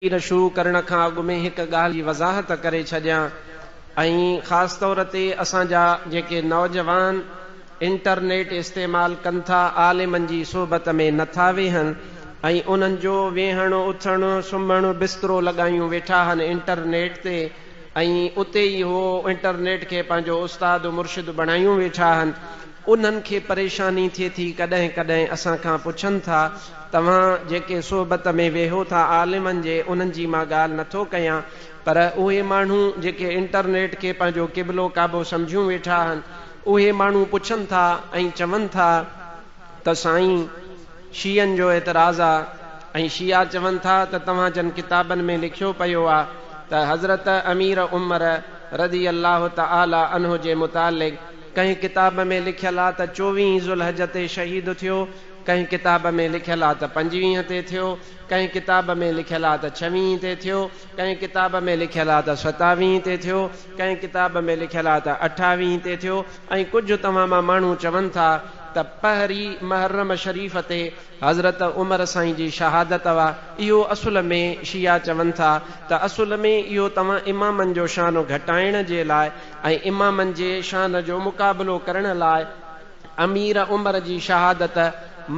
تقرير شروع ڪرڻ کان اڳ ۾ هڪ ڳالهه جي وضاحت ڪري ڇڏيان ۽ خاص طور تي اسان جا جيڪي نوجوان انٽرنيٽ استعمال ڪن ٿا عالمن جي صحبت ۾ نٿا ويهن ۽ انهن جو ويهڻ اٿڻ سمهڻ بسترو لڳايون ويٺا آهن انٽرنيٽ تي ۽ اتي ئي هو انٽرنيٽ کي پنهنجو استاد مرشد بڻايون ويٺا آهن انهن کي پريشاني ٿئي ٿي ڪڏهن ڪڏهن اسان کان پڇن ٿا توهان جيڪي صحبت ۾ ويهو ٿا عالمن جي انهن جي مان ڳالهه نٿو ڪيان پر اهي ماڻهو جيڪي انٽرنيٽ کي پنهنجو قبلو ڪعبو سمجهيون ويٺا آهن اهي ماڻهو پڇن ٿا ۽ چون ٿا ته سائين شيعن جو اعتراض آ ۽ شيعا چون ٿا ته توهان جن ڪتابن ۾ لکيو پيو آ ته حضرت امير عمر رضي الله تعالٰي عنه جي متعلق ڪنهن ڪتاب ۾ لکيل آ ته چوويهين ذوالحج تي شهيد ٿيو، ڪنهن ڪتاب ۾ لکيل آ ته پنجويهين تي ٿيو، ڪنهن ڪتاب ۾ لکيل آ ته ڇويهين تي ٿيو، ڪنهن ڪتاب ۾ لکيل آ ته ستاويهين تي ٿيو، ڪنهن ڪتاب ۾ لکيل آ ته اٺاويهين تي ٿيو ۽ ڪجهه توهان مان ماڻهو چون ٿا ته پهرين محرم شريف تي حضرت عمر سائين جي شهادت وا اهو اصل ۾ شيعا چون ٿا ته اصل ۾ اهو توهان امامن جو شان گهٽائڻ جي لاء ۽ امامن جي شان جو مقابلو ڪرڻ لاء امير عمر جي شهادت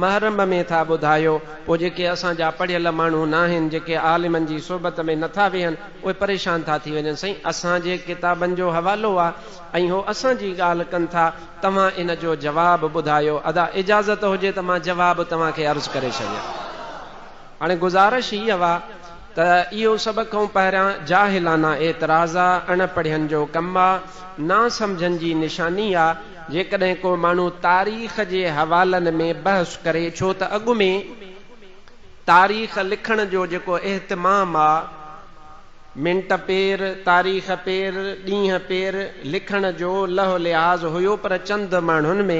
محرم ۾ ٿا ٻڌايو پوء جيڪي اسان جا پڙهيل ماڻهو ناهن جيڪي عالمن جي صحبت ۾ نٿا ويهن اهي پريشان ٿا ٿي وڃن سائين اسان جي ڪتابن جو حوالو آ ۽ هو اسان جي ڳالهه ڪن ٿا توهان ان جو جواب ٻڌايو. ادا اجازت هجي ته مان جواب توهان کي عرض ڪري ڇڏيان. هاڻي گذارش هيء آ ته اهو سڀ کان پهريان جاهلانه اعتراض آ، اڻ پڙهين جو ڪم آ، ناسمجهن جي نشاني آ، جيڪڏهن ڪو ماڻهو تاريخ جي حوالن ۾ بحث ڪري ڇو ته اڳ ۾ تاريخ لکڻ جو جيڪو اهتمام آ، منٽ پير، تاريخ پير، ڏينهن پير لکڻ جو لهه لحاظ هيو پر چند ماڻهن ۾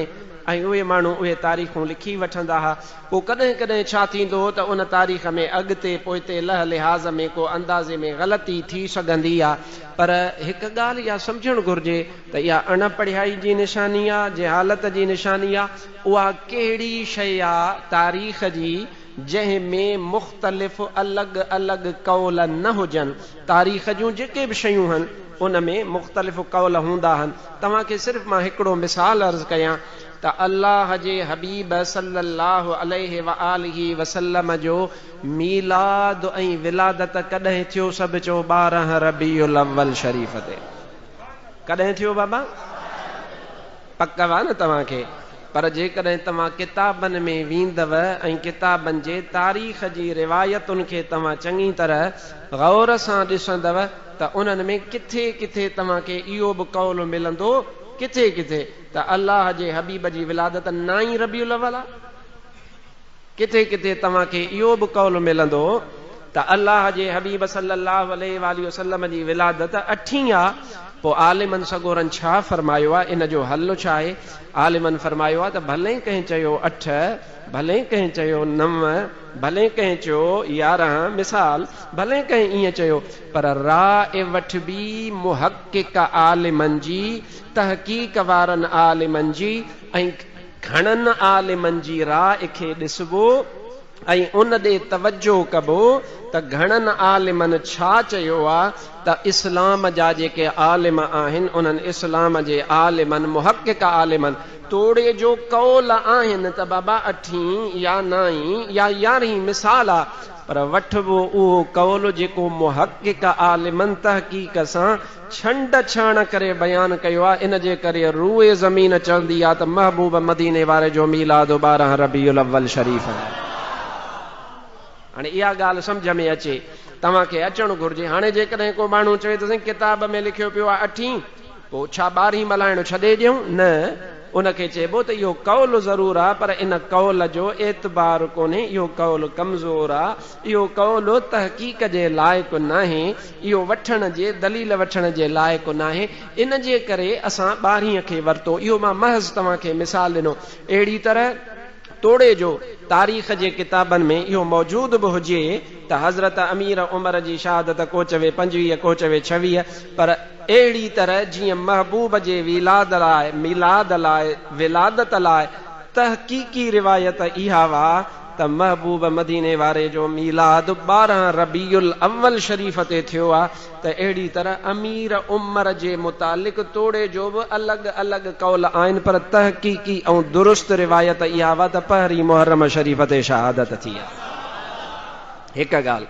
۽ اهي ماڻهو اهي تاريخون لکي وٺندا ها. پوء ڪڏهن ڪڏهن ڇا ٿيندو هو ته ان تاريخ ۾ اڳتي پوئتي لهه لحاظ ۾ ڪو اندازي ۾ غلطي ٿي سگهندي آ پر هڪ ڳالهه اها سمجهڻ گهرجي ته اها اڻ پڙهيائي جي نشاني آ، جهالت جي نشاني آ، اها ڪهڙي شيء آ تاريخ جي جنهن ۾ مختلف الڳ الڳ قول نه هجن. تاريخ جون جيڪي به شيون هن، ان ۾ مختلف قول هوندا هن. توهان کي صرف مان هڪڙو مثال عرض ڪيان ته الله جي حبيب صلّي الله عليه واٰله وسلّم جو ميلاد ۽ ولادت ڪڏهن ٿيو سڀ چئو 12 ربيع الاول شريف تي. ڪڏهن ٿيو بابا؟ پڪ آ نه توهان کي؟ پر جيڪڏهن توهان ڪتابن ۾ ويندؤ ۽ ڪتابن جي تاريخ جي روايتن کي توهان چڱي طرح غور سان ڏسندؤ ته انهن ۾ ڪٿي ڪٿي توهان کي اهو به قول ملندو ڪٿي ڪٿي ته الله جي حبيب جي ولادت نائين ربيع الاول آ. ڪٿي ڪٿي توهان کي اهو به قول ملندو ته الله جي حبيب صلّي اللّٰه عليه واٰله وسلّم جي ولادت اٺين آ، پوء عالمن سڳورن ڇا فرمايو آ، ان جو حل ڇا آهي؟ عالمن فرمايو آ ته ڀلي ڪنهن چيو اٺ، ڀلي ڪنهن چيو نو، ڀلي ڪنهن چيو 11، مثال، ڀلي ڪنهن ائين چيو، پر راء وٺبي محقق عالمن جي، تحقيق وارن عالمن جي ۽. گهڻن عالمن جي راء کي ڏسبو ۽ ان ڏي توجهه ڪبو ته گهڻن عالمن ڇا چيو آ ته اسلام جا جيڪي عالم آهن انهن اسلام جي عالمن محقق عالمن توڙي جو قول آهن ته بابا اٺين يا نائين يا يارهين مثال آ پر وٺبو اهو قول جيڪو محقق عالمن تحقيق سان ڇنڊ ڇاڻ ڪري بيان ڪيو آهي، ان جي ڪري روء زمين چوندي آهي ته محبوب مديني واري جو ميلاد 12 ربيع الاول شريف آهي. هاڻي اها ڳالهه سمجهه ۾ اچي توهان کي اچڻ گهرجي. هاڻي جيڪڏهن ڪو ماڻهو چوي ته سائين ڪتاب ۾ لکيو پيو آهي اٺين، پوء ڇا ٻارهين ملهائڻ ڇڏي ڏيون؟ نه، ان کي چئبو ته اهو قول ضرور آ پر ان قول جو اعتبار ڪونهي، اهو قول ڪمزور آ، اهو قول تحقيق جي لائق ناهي، اهو وٺڻ جي دليل وٺڻ جي لائق ناهي، ان جي ڪري اسان ٻارهين کي ورتو، اهو مان محض توهان کي مثال ڏنو. اهڙي طرح توڙي جو تاريخ جي ڪتابن ۾ اهو موجود به هجي ته حضرت امير عمر جي شهادت ڪو چوي 25 ڪو چوي 26 پر اهڙي طرح جيئن محبوب جي ويلاد لاء، ميلاد لاء، ولادت لاء تحقيقي روايت اها هئا ته محبوب مديني واري جو ميلاد 12 ربيع الاول شريف تي ٿيو آ ته اهڙي طرح امير عمر جي متعلق توڙي جو به الڳ الڳ قول آهن پر تحقيقي ۽ درست روايت اها آ ته پهرين محرم شريف تي شهادت ٿي آ. هڪ ڳالهه.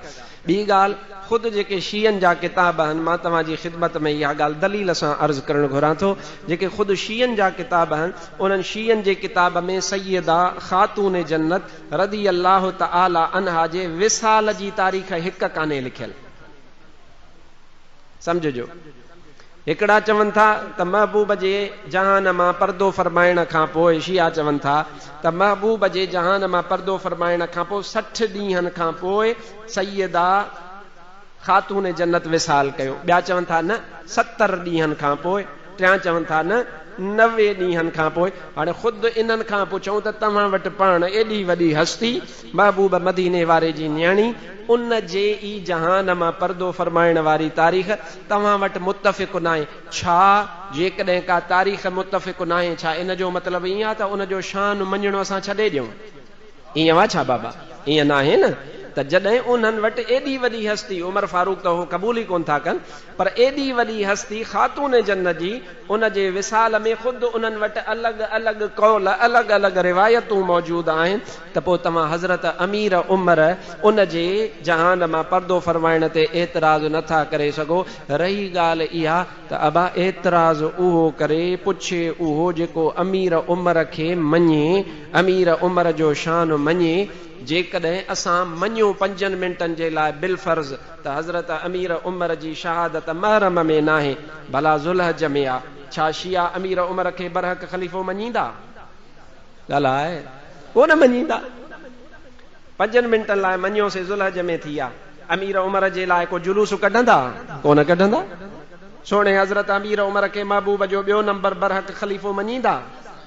ٻي ڳالهه، خود جيڪي شيعن جا ڪتاب آهن، مان توهان جي خدمت ۾ اها ڳالهه دليل سان عرض ڪرڻ گهران ٿو، جيڪي خود شيعن جا ڪتاب آهن، انهن شيعن جي ڪتاب ۾ سيده خاتون جنت رضي الله تعالٰي عنها جي وصال جي تاريخ هڪ ڪانهي لکيل. سمجهجو. هڪڙا چون ٿا ته محبوب جي جهان مان پردو فرمائڻ کان پوء شيعا چون ٿا ته محبوب جي جهان مان پردو فرمائڻ کان پوء 60 ڏينهن کان پوء سيده خاتون جنت وصال ڪيو. ٻيا چون ٿا نه 70 ڏينهن کان پوء. ٽيان چون ٿا نه 90 ڏينهن کان پوء. هاڻي خود انهن کان پڇون ته توهان وٽ پاڻ ايڏي وڏي هستي محبوب مديني واري جي نياڻي ان جي ئي جهان مان پردو فرمائڻ واري تاريخ توهان وٽ متفق ناهي ڇا؟ جيڪڏهن ڪا تاريخ متفق ناهي ڇا ان جو مطلب ائين آ ته ان جو شان مڃڻ اسان ڇڏي ڏيون؟ ائين آ ڇا بابا؟ ائين ناهي نه ته جڏهن انهن وٽ ايڏي وڏي هستي عمر فاروق ته هو قبول ئي ڪونه ٿا ڪن پر ايڏي وڏي هستي خاتون جنت جي ان جي وصال ۾ خود انهن وٽ الڳ الڳ قول، الڳ الڳ روايتون موجود آهن ته پوء توهان حضرت امير عمر ان جي جهان مان پردو فرمائڻ تي اعتراض نه ٿا ڪري سگهو. رهي ڳالهه اها ته ابا اعتراض اهو ڪري، پڇي اهو جيڪو امير عمر کي مڃي، امير عمر جو شان مڃي، جيڪڏهن اسان مڃيون پنجن منٽن جي لاء بالفرض ته حضرت امير عمر جي شهادت محرم ۾ ناهي، ڀلا ذوالحج ۾ آ، ڇا شيعا امير عمر کي برحق خليفو مڃيندا؟ ڳالهاء، ڪو نه مڃيندا. پنجن منٽن لاء مڃيوسي ذوالحج ۾ ٿي آ، امير عمر جي لاء ڪو جلوس ڪڍندا؟ ڪو نه ڪڍندا. سهڻي حضرت امير عمر کي محبوب جو ٻيو نمبر برحق خليفو مڃيندا؟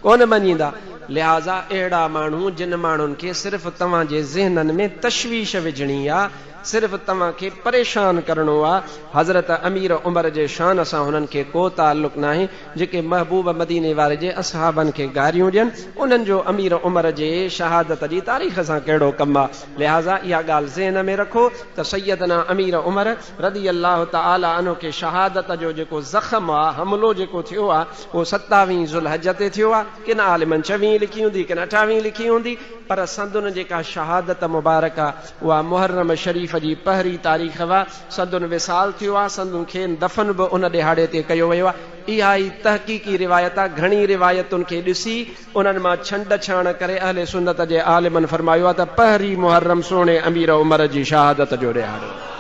ڪو نه مڃيندا. لهٰذا اهڙا ماڻهو جن ماڻهن کي صرف توهان جي ذهنن ۾ تشويش وجهڻي آ، صرف توهان کي پريشان ڪرڻو آ، حضرت امير عمر جي شان سان هنن کي ڪو تعلق ناهي، جيڪي محبوب مديني واري جي اصحابن کي گاريون ڏين، انهن جو امير عمر جي شهادت جي تاريخ سان ڪهڙو ڪم آ، لهٰذا اها ڳالهه ذهن ۾ رکو ته سيدنا امير عمر رضي الله تعالٰي عنه کي شهادت جو جيڪو زخم آ، حملو جيڪو ٿيو آ، اهو ستاويهين ذوالحج تي ٿيو آ، ڪن عالمن ڇويهين لکي هوندي، ڪن اٺاويهين لکي هوندي، پر سندن جيڪا شهادت مبارڪ آ، اها محرم شريف جي پهرين تاريخ هئا، سندن وصال ٿيو آ، سندن کين دفن به ان ڏهاڙي تي ڪيو ويو آ. اها ئي تحقيقي روايت آ، گهڻي روايتن کي ڏسي، انهن مان ڇنڊ ڇاڻ ڪري اهل سنت جي عالمن فرمايو آ ته پهرين محرم سهڻي امير عمر جي شهادت جو ڏهاڙو آ.